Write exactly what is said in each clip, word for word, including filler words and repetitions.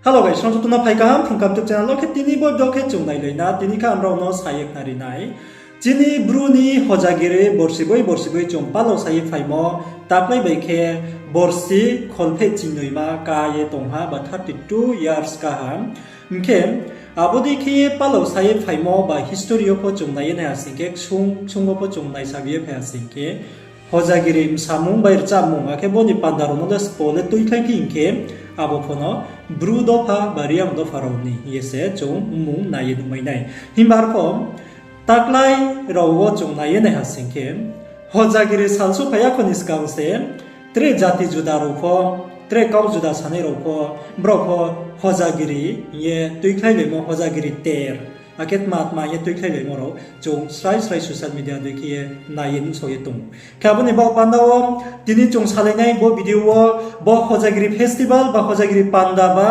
Hello guys, songsa tongna phai kaham Phrung Kaham YouTube channel wo khe tini bo video khe chung nailai na, tini khe ang rao no sa ye khnari nai. Chini Bru ni Hojagiri borsi boi borsi boi chung palao sa ye phaimo, taklai bai khe borsi kholpheh chingnoima ka ye tong ha ba thirty two years kaham. Hing khe abo dei khe ye palao sa ye phaimo ba history yo pho chung nai ye nai ha sing khe, ksung ksung wo pho chung naisa bi ye phai ha sing khe, Hojagiri bsamung bai rchamung, akhe bo ni panda rao no le spo le tuikhlai phi hing khe, abo pho no Bru dopha ba Reang dopha rao ni hing ye se chung mmung nai ye nuhmai nai. Himba arpho taklai rao wo chung nai ye nai ha sing khe, Hojagiri salsouh phai ya kho ni skang se, tre jati juda rao pho, tre kau juda sanai rao pho, brao pho Hojagiri hing ye tuikhlailaimo, Hojagiri ter, akhe tma tma hing ye tuikhlailaimo rao chung srai srai social media dei khe ye nai ye nuhsao ye tong ou. Khe abo ni baoh panda wo tini chung salai nai bo video wo, bo Hojagiri festival ba Hojagiri panda ba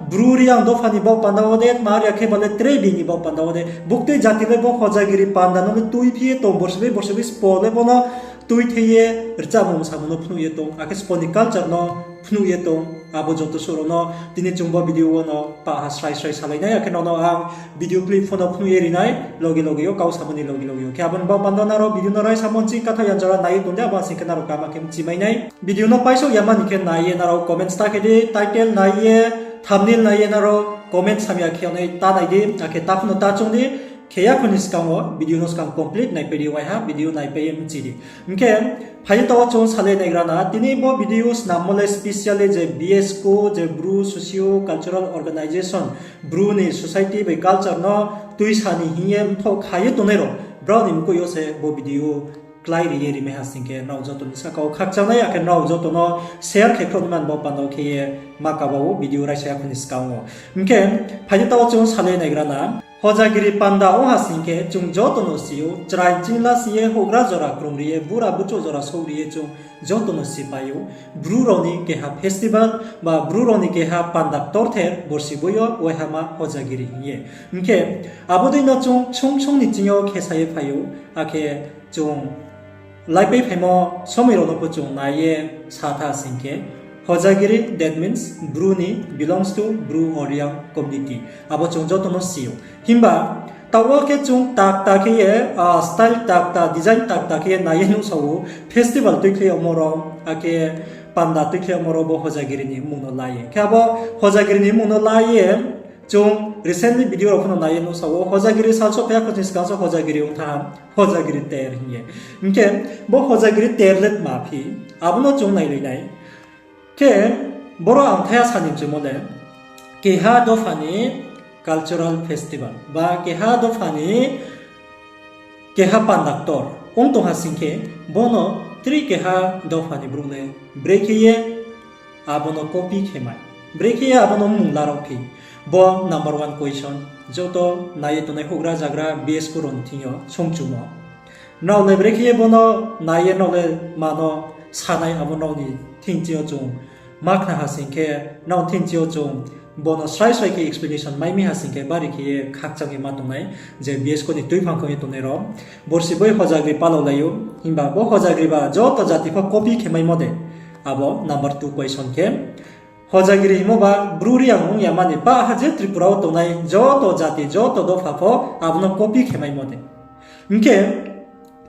Bru Reang dopha ni baoh panda wo de, tma ri ya khe ba le tre bini baoh panda wo de, buktui jati le bo Hojagiri panda no le tuiphi ye tong, borsi bai borsi bai spo le bo no tuithei ye rchamung bsamung no phnuh ye tong, akhe spo ni culture no phnuh ye tong. Abo joto suh rao no tini chung bo video wo no pah ha srai srai salai nai, akhe nrao no ang video clip pho no phnuh ye ri nai, loge loge yo, kau samo ni loge loge yo. Khe abo ni baoh panda nrao video no raisa monching katha yan jora nai ye tong di, abo sing khe nrao kaham khe mchimai nai. Video no paisouh yama ni khe nai ye nrao comment sta khe di, title nai ye, thumbnail nai ye nrao comment samya khe nai ta nai di, akhe ta pho no ta choung di. Khe ya kho ni skang wo video no skang complete naipai di, waiha video naipai ye mchi di. Hing khe phai ye taoh wo chung salai naigra na, tini bo video snammo le specially je BSCO, je Bru Socio Cultural Organization, Bru ni society bai culture no tuisa ni hing ye mthoh kha ye tongnai rao, brao ni mkoih yo se bo video klái ri ye rimai ha sing khe, nrao joto ni sahka wo khakchang nai, akhe nrao joto no share khe khrouh ni man bo panda wo khe ye ma kaba wo video raisa ya kho ni skang wo. Hing khe phai ye taoh wo chung salai naigra na, Hojagiri panda ong ha sing khe chung joto no si ou, chrai chingla si ye, houhgra jora krung ri ye, bura buchouh jora souh ri ye chung joto no sipai ou. Bru rao ni keha festival ba Bru rao ni keha panda ktorther borsi boi yo waihama Hojagiri hing ye. Hing khe abo dei no chung ksung ksung ni ching yo khe sa ye phai ou, akhe chung laipai phaimo somoi rao no pho chung nai ye sa tha sing khe, Hojagiri, that means Bru ni, belongs to Bru or Reang community. Abo chung joto no si ou. Himba taoh wo khe chung takta khe ye, style takta, design takta khe ye nai ye nuhsao ou, festival tuikhlai yagmo rao, akhe panda tuikhlai yagmo rao bo Hojagiri ni mmung no la ye. Khe abo Hojagiri ni mmung no la ye, chung recently video rao pho no nai ye nuhsao ou, Hojagiri salsouh phai ya kho ni skang se Hojagiri ong tha ha, Hojagiri ter hing ye. Hing khe bo Hojagiri ter le tma phi, abo no chung nailai nai. Khe boro ang thaya sa ni mchumo le, keha dopha ni cultural festival ba keha dopha ni keha panda ktor ong tong ha sing khe, bo no tre keha dopha ni brouh le brekhe ye abo no copy khe mai, brekhe ye abo no mmung la rao phi? Bo number one question, joto nai ye tongnai houhgra zagra BSCO rao ni thing yo songchumo. Nrao le brekhe ye bo no nai ye nrao le ma no sanai, abo nrao ni thing ching yo chung ma khna ha sing khe, nrao thing ching yo chung bo no srai srai khe explanation mai mi ha sing khe, bari khe ye khakchang ye ma tongnai, je BSCO ni tuiphang khong ye tongnai rao borsi boi Hojagiri palao lai ou, himba bo Hojagiri ba joto jati pho copy khe maimo de? Abo number two question khe, Hojagiri hingmo ba Bru Reang ong ya mani pah ha je Tripura wo tongnai joto jati, joto dopha pho abo no copy khe maimo de? Hing khe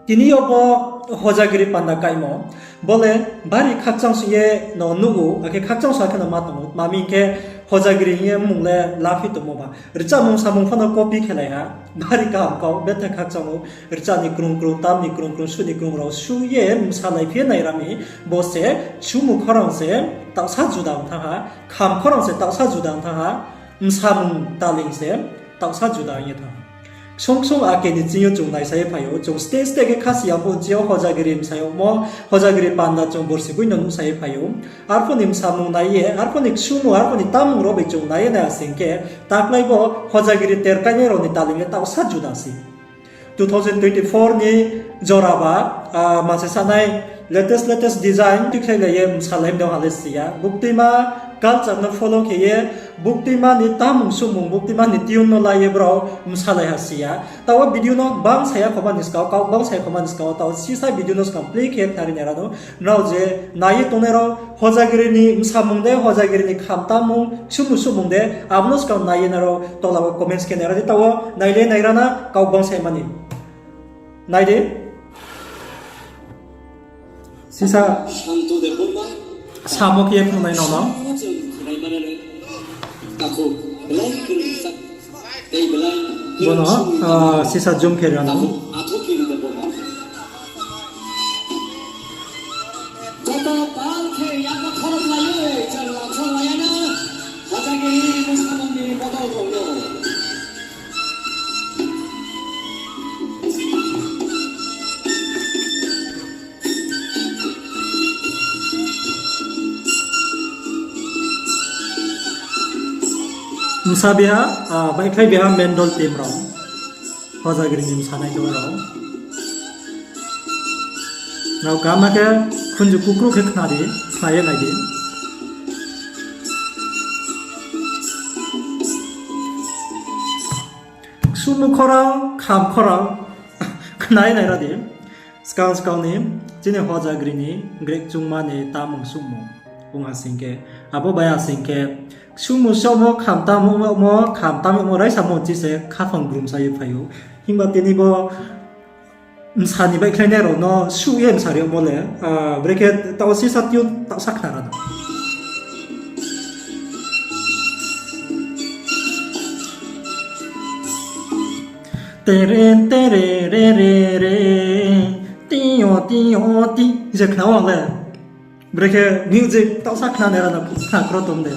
tini yo bo Hojagiri panda kaimo, bo le bari khakchang song ye no nuh ou, akhe khakchang song khe no ma tong ou. Tma hing khe Hojagiri hing ye mmung le laphi tongmo ba, rchamung samung pho no copy khe lai ha. Bari kaham kau, betha khakchang ou. Rcha ni krung krung, tam ni krung krung, suh ni krung rao suh ye bsalai phi ye naira mi, bo se chumu khorang se taohsa juda ong thanng ha, kham khorang se taohsa juda ong thanng ha, bsamung taling se taohsa juda ong ye thanng ha. Ksung ksung ake ni ching yo chung naisa ye phai ou, chung state state khe khasi ya pho ching yo Hojagiri bsa yagmo, Hojagiri panda chung borsi boi no nuhsa ye phai ou. Arphuh ni bsamung nai ye, arphuh ni ksumu, arphuh ni tamung rao bai chung nai ye nai ha sing khe, taklai bo Hojagiri ter kainai rao ni taling le taohsa juda se. Two thousand twenty four ni jora ba, ah, ma se sanai, Latest, latest design tuikhlailai ye msalai mdao ha le si ya. Buktima culture no follow khe ye, buktima ni tamung sumung, buktima ni tune no la ye brao msalai ha si ya. Taoh wo video no gbang sa ya khoma ni skang wo, kau gbang sa ya khoma ni skang wo, taoh wo sisa video no skang play khe khnari nai ra no. Nrao je nai ye tongnai rao, Hojagiri ni msamung de, Hojagiri ni khamtamung, ksumung sumung de, abo no skang nai ye nrao tola wo comments khe nai ra di, taoh wo nai le nai ra na, kau gbang sa ya mani. Nai di. Sisa samo khe ye phnuhnai nrao no. Bo no, ah, sisa zoom khe ri nang. Joto pal khe yakma khorok lai ye, chwng langsong lai ya na, Hojagiri ni samung ni bodol rao no. Bsa biha, ah, baihkhlai biha mendol team rao. Hojagiri ni msanai dol rao. Nrao kaham khe khunju kukru khe khna di, khna ye nai di. Ksumung khorang, kham khorang, khna ye nai ra di. Skang skang ni, chini Hojagiri ni, grek chungma ni tamung sumung. Ong ha sing khe, abo bai ha sing khe, ksumung somo, kham tamung mo, kham tamung mo, raisa mo chi se, khaphang grumsa ye phai ou. Himba tini bo, msa ni baihkhlainai rao no suh ye msa ri yagmo le, ah, brekhe taoh sisa tune taoh sa khna ra no. Tere, tere, re, re, re, ti, yo, ti, yo, ti, je khna ou le. Brekhe music taoh sa khna nai ra no, khna kro tong de.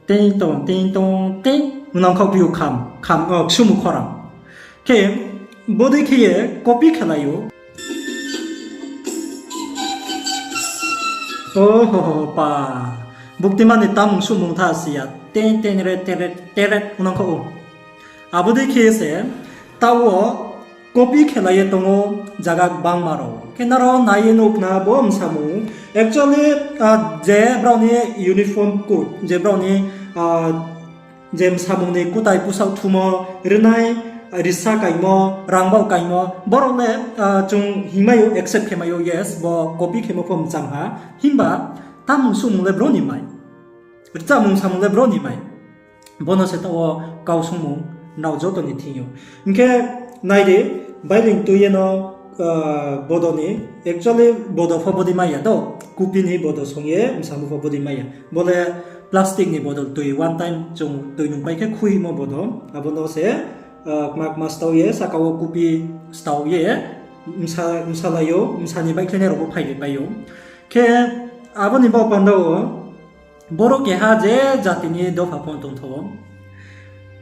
Ting tong, ting tong, ting. Nang khaoh phi ou kham, kham, oh, ksumung khorang. Khe, bodei khe ye copy khe lai ou. Ohoho, pa. Buktima ni tamung sumung tha si ya. Ting, ting, re, tere, tere. Nang khaoh ou. Abo dei khe se, taoh wo copy khe lai ye tong ou, zaga gbangma rao. Khe nrao nai ye nuh khna bo msamung. Actually, ah, je brao ni uniform code, je brao ni, ah, je msamung ni kutai pusaoh thumo, rinai, risa kaimo, rangbaoh kaimo, brao le, ah, chung hingmai ou, accept khe mai ou, yes, bo copy khemo pho mchang ha. Himba, tamung sumung le brao ni mai. Rchamung samung le brao ni mai. Bo no se taoh wo kau sungmung nrao joto ni thing ou. Hing khe nai di, bailing tui ye no, ah, bodo ni, actually bodo pho bodei mai ya do, kupi ni bodo song ye msamung pho bodei mai ya. Bo le plastic ni bodo tui, one time chung tui nung pai khe khuimo bodo, abo no se, ah, kma kma stao ye, saka wo kupi stao ye, msa, msa lai ou, msa ni baihkhlainai rao pho phai ri pai ou. Khe abo ni baoh panda wo, Boro keha je jati ni dopha pho tongtho.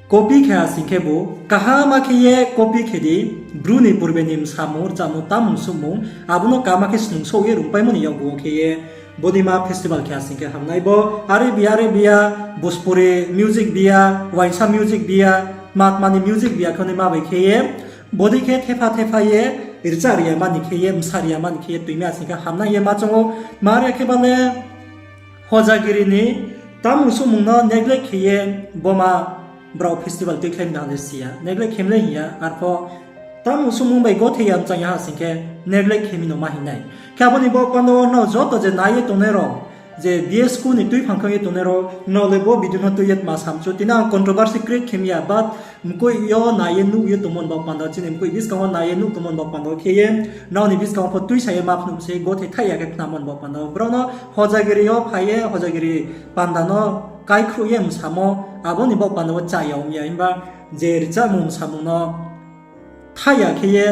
Copy khe ha sing khe bo, kaham khe ye copy khe di, Bru ni purbe ni msamung, rchamung, tamung sumung, abo no kaham khe snung souh ye rungpaimo ni yakgu wo khe ye, bodei ma festival khe ha sing khe hamnai bo, are bi, are bi ya, Bhojpuri music bi ya, uaingsa music bi ya, matma ni music bi ya khe nai ma bai khe ye, bodei khe thepha thepha ye, rcha ri ya mani khe ye, msa ri ya mani khe ye, tuimai ha sing khe hamnai ye ma choung ou, ma are khe ba le, Hojagiri ni tamung sumung no neglect khe ye boma brao festival tuikhlai mi na le si ya, neglect khe mi le hing ya, arpho tamung sumung bai gothe ya mchang ya ha sing khe neglect khe mi no ma hing nai. Khe abo ni baoh panda wo nrao joto je nai ye tongnai rao, je B S school ni tuiphang khe ye tongnai rao, nrao le bo video no tui ye tma samchu, tini ang controversy create khe mi ya, but mkoih yo nai ye nuh ye tongmo ni baoh panda, chini mkoih buskang wo nai ye nuh tongmo ni baoh panda khe ye, nrao ni buskang wo pho tuisa ye ma phnuh se, gothe thaih ya khe khnamo ni baoh panda, brao no Hojagiri yo phai ye, Hojagiri panda no kaikhruh ye msamo, abo ni baoh panda wo cha ya ong ya, himba je rchamung msamung no thaih ya khe ye,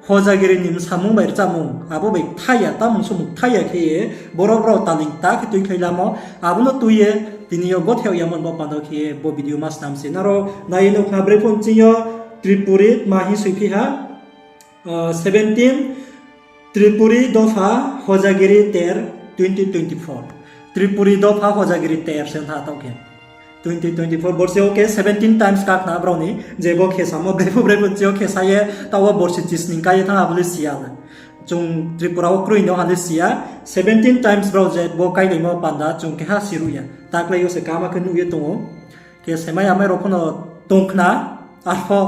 Hojagiri ni msamung bai rchamung, abo bai thaih ya, tamung sumung thaih ya khe ye, boro brao taling ta khe tuikhlai lamo, abo no tui ye, tini yo gothe yag yamo ni baoh panda khe ye, bo video ma snam se. Nrao nai ye nuh khna bre phone ching yo, Tripuri tma hing soiphi ha, ah, seventeen, Tripuri dopha Hojagiri ter twenty twenty-four. Tripuri dopha Hojagiri ter se ong tha taoh khe. Twenty twenty-four borsi wo khe seventeen times kakhna brao ni, je bo khesamo brephu brephu chi yo khesa ye, taoh wo borsi chisning kai ye thanng abo le si ya le. Chung Tripura wo kroi no ha le si ya, seventeen times brao je bo kailaimo panda chung keha siruh ya. Taklai yo se kaham khe nuh ye tong ou. Khe semai amai rao pho no tong khna, arpho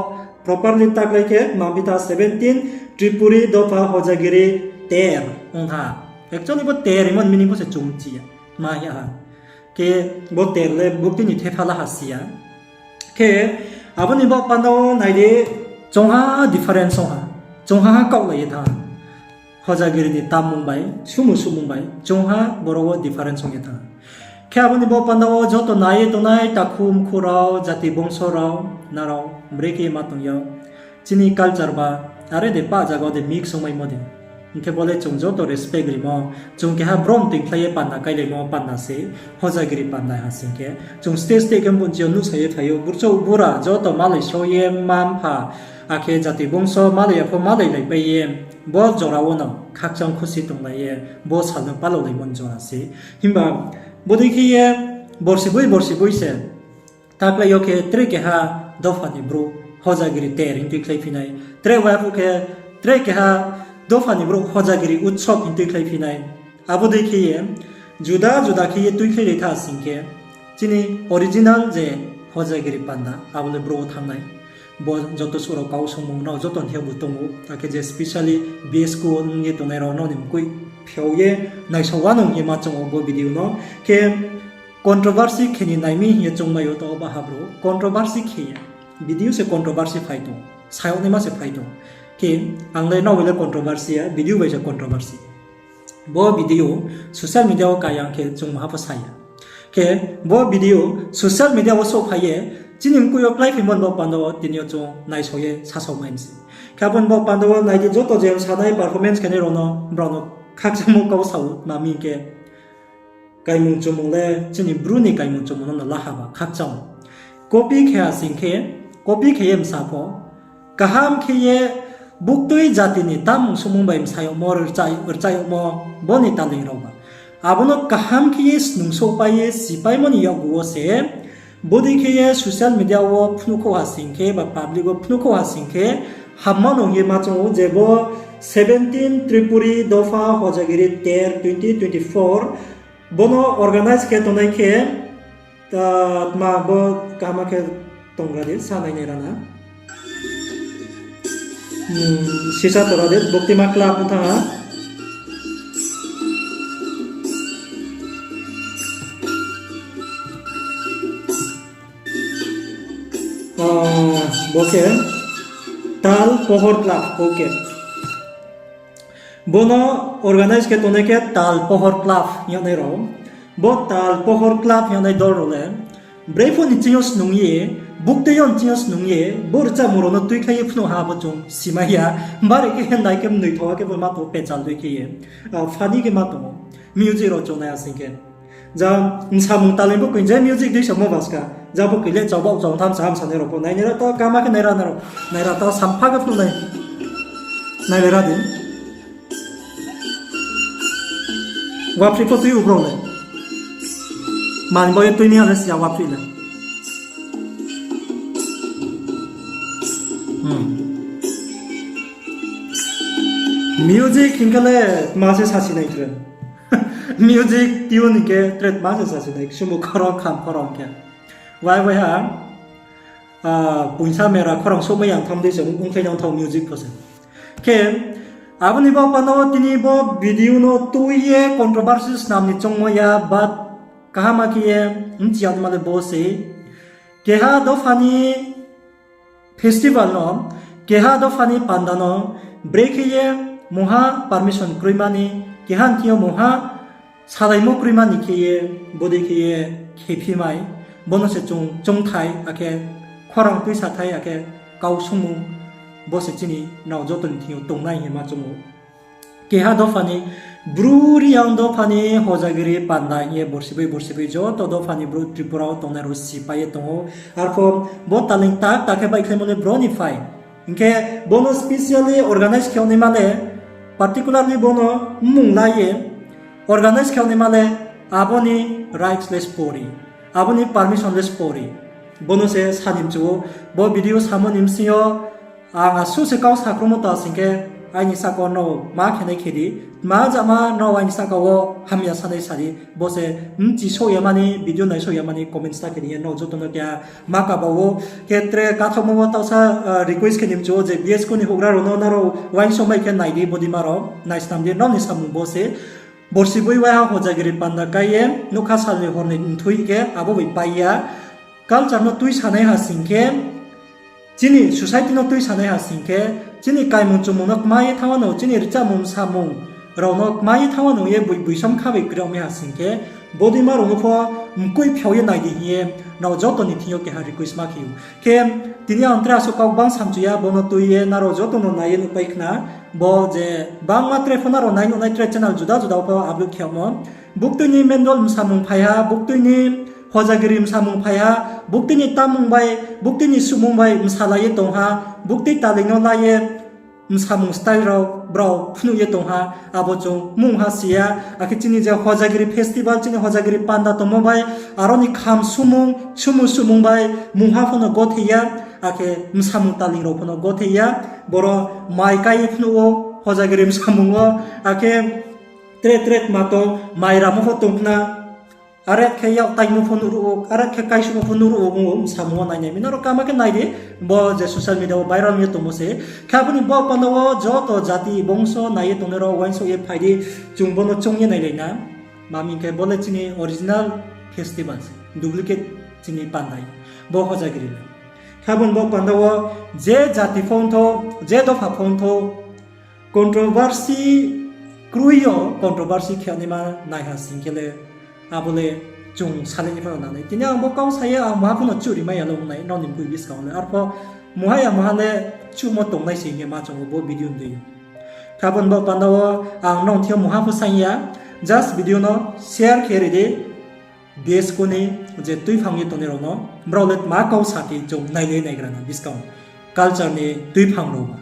properly taklai khe mambi tha seventeen, Tripuri dopha hojagiri ter ong tha. Actually bo ter hingmo ni meaning pho se chung chi ya. Ma hing ya ha. Khe bo ter le buktui ni thepha la ha si ya. Khe abo ni baoh panda wo nai di, chungha difference ong ha. Chungha ha kaohlai ye thanng ha. Hojagiri ni tammung bai, sumu suhmung bai, chungha boro wo difference ong ye thanng ha. Khe abo ni baoh panda wo joto nai ye tongnai takhu mkhu rao, jati bongso rao, nrao brekhe ma tong ya. Chini culture ba, are de pah zaga de mix ongmaimo de. Hing khe bo le chung joto respect rimo, chung keha brom toingkhlai ye panda kailaimo panda se, hojagiri panda ha sing khe. Chung stage stage khe bunchi yo nuhsa ye phai ou, burchouh bura joto malai so ye mma mpha, akhe jati bongso malai ya pho malai laipai ye, bo jora wo no khakchang khusi tonglai ye, bo sal no palaolaimo ni jora se. Himba bodei khe ye borsi boi borsi boi se, taklai yo khe tre keha dopha ni brouh hojagiri ter hing tuikhlaiphi nai. Tre waiha phuh khe tre keha dopha ni brouh hojagiri utsob hing tuikhlaiphi nai. Abo dei khe ye juda juda khe ye tuikhlailai tha sing khe, chini original je hojagiri panda, abo le bro wo thanng nai. Bo joto suh rao kau songmung nrao joto ni thing yo bu tong ou, akhe je specially B S ku ong ye tongnai rao nrao ni mkoih pheo ye naisao wanou hing ye ma choung ou bo video no. Khe controversy khe ni nai mi hing ye choungmai ou, taoh wo baha bro controversy khe ye. Video se controversy phai tong, sayagnaima se phai tong. Khe ang le nrao bai le controversy ya, video bai se controversy. Bo video social media wo kayang khe chung maha pho sa ya. Khe bo video social media wo souhphai ye, chini mkoih yo kláiphaimo ni baoh panda wo tini yo chung naisao ye sasaomai mi se. Khe abo ni baoh panda wo nai di, joto je bsanai performance khenai rao no, brao no khakchangmo kau sa ou, ma mi hing khe kaimung chumung le chini Bru ni kaimung chumung no no la haba khakchang. Copy khe ha sing khe, copy khe ye bsa pho, kaham khe ye buktui jati ni tammung suhmung bai bsa yagmo, rchah, rchah yagmo, bo ni taleng rao ba. Abo no kaham khe ye snung souhpai ye sipaimo ni yakgu wo se, bodei khe ye social media wo phnuhkhouh ha sing khe, ba public wo phnuhkhouh ha sing khe, hamma no hing ye ma choung ou je bo seventeen Tripuri dopha hojagiri ter twenty twenty-four, bo no organize khe tongnai khe, tma bo kaham khe tonggra di, sa nai nai ra na. Sisa tora di, Buktima Club ong thanng ha. Bo khe Tal Pohor Club, okay. Bo no organize khe tongnai khe Tal Pohor Club hing yagnai rao. Bo Tal Pohor Club hing yagnai dol rao le brephuh ni ching yo snung ye, buktui yo ni ching yo snung ye, bo rchahmung rao no tuikhlai ye phnuh ha bo chung simai ya. Bari khe nai khe mnoithaoh khe bo ma tong pechal dei khe ye. Funny khe ma tong ou. Music rao chung nai asing khe. Ja, bsamung taleng bo koi je music dei samo baska. Ja bo koi le chaoba chao tham sa ham sanai rao pho. Nainai ra ta kaham khe nai ra na rao. Nai ra ta sampha khe phnuh nai. Nainai ra di. Waphrih pho tui ou brao le. Mani bo ye tui ni ha le si ya waphrih le. Music hing khe le tma se sasi nai tre. Music tune hing khe tre tma se sasi nai. Sumu khorang kham khorang khe. Wai wai ha, poisa mera khorang souhmai yang tham dei se ongkhlai nang thao music pho se. Khe, abo ni baoh panda wo tini bo video no tui ye controversy snam ni choungmo ya, but kaham khe ye bchi yagnaima le bo se. Keha dopha ni festival no, keha dopha ni panda no, brekhe ye mungha permission kroima ni, keha ni thing yo mungha salaimo kroima ni khe ye, bodei khe ye khephi mai, bo no se chung, choungthai, akhe khorang tuisathai, akhe kau sungmung, bo se chini nrao joto ni thing yo tongnai hing ye ma choung ou. Keha dopha ni Bru Reang dopha ni hojagiri panda hing ye borsi bai borsi bai joto dopha ni Bru Tripura wo tongnai rao sipai ye tong ou. Arpho bo taleng tak tak khe baihkhlaimo le bro ni phai. Hing khe bo no specially organize khe yagnaima le, particularly bo no mmung la ye organize khe yagnaima le abo ni rights le spori. Abo ni permission le spori. Bo no se sa ni mchu ou. Bo video samo ni bsing yo ang asuh se kau sakromo ta sing khe, aini sahka wo nrao ma khe nai khe di. Tma jama nrao aini sahka wo hamya sanai sa di. Bo se bchi souh ya mani, video naisouh ya mani comment sta khe di ye nrao joto no keha ma kaba ou. Khe tre kathaomo wo taohsa request khe ni mchu ou je B S K ni houhgra rao no nrao uaingsouh mai khe nai di, bodei ma rao naisnam di, nrao ni samung bo se. Borsi boi waiha Hojagiri panda kái ye nougkha sal ni hor ni mthui khe abo bai pai ya. Culture no tuisanaiha sing khe, chini society no tuisanaiha sing khe, chini kaimung chumung no kma ye thanng wanou, chini rchamung samung rao no kma ye thanng wanou ye boi boisom kha bai kri yag mi ha sing khe, bodei ma rao no pho mkoih phiao ye nai di hing ye nrao joto ni thing yo keha request ma khe ou. Khe tini ang tre asuh kau bang samchu ya, bo no tui ye nrao joto no nai ye nuhpai khna. Bo je bangma tre pho nrao nai nuhnai tre channel juda juda pho upload khe yagmo. Buktui ni mendol msamung phai ha, buktui ni Hojagiri msamung phai ha, buktui ni tamung bai, buktui ni suhmung bai msalai ye tong ha, buktui taling no la ye msamung style rao brao phnuh ye tong ha, abo chung mungha si ya. Akhe chini je Hojagiri festival, chini Hojagiri panda tongmo bai, aro ni kham sumung, sumu sumung bai mungha pho no gothei ya, akhe msamung taling rao pho no gothei ya. Boro mai kái ye phnuh ou Hojagiri msamung wo, akhe tre tre tma tong, mai ramo pho tong khna, are khe yak taimo pho nuhruh ou, are khe kaisuhmo pho nuhruh ou, ong ou, msamung wo nainai mi. Nrao kama khe nai di, bo je social media wo viral ong ye tongmo se. Khe abo ni bo panda wo joto jati bongso nai ye tongnai rao uaingsouh ye phai di, chung bo no choung ye nailai na. Ma hing khe bo le chini original festival se, duplicate chini panda ya bo Hojagiri le. Khe abo ni bo panda wo je jati pho ongthou, je dopha pho ongthou, controversy kroi yo, controversy khe naima naiha sing khe le, abo le chung salai ni pho no nangnai. Tini ang bo kau sa ye ang maha pho no chuhri mai ya le ong nai, nrao ni boi buskang wo le. Arpho muha ya muha le chuhmo tongnai se hing ye ma choung ou bo video ni dei. Khe abo ni bo panda wo ang nrao thing yo muha pho saing ya, just video no share khe ri di. B S K ni je tuiphang ye tongnai rao no, brao le tma kau sa phi chung nailai naigra na buskang culture ni tuiphang rao ba.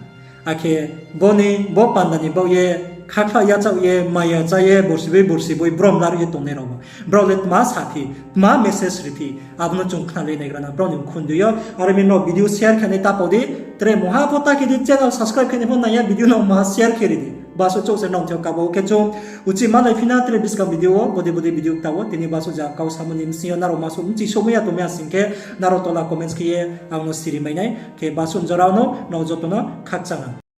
Akhe bo ni bo panda ni baoh ye khakhla yachaoh ye, maya chá ye, borsi boi borsi boi brom laruh ye tongnai rao ba. Brao le tma sa phi, tma message ri phi, abo no chung khnalai naigra na brao ni khundui yo. Are mi nrao video share khe nai ta pau di, tre muha pho ta khe di, channel subscribe khe nai pho nai ya, video no muha share khe ri di. Basuh chouh se nrao thing yo kaba wo khe chung uchih malai phi na tre buskang video wo, bodei bodei video kta wo, tini basuh ja kau samo ni bsing yo nrao masuh bchi souhmai ya tongmai ya sing khe, nrao tola comments khe ye ang no siri mai nai, khe basuh jora no nrao joto no khakchang ha.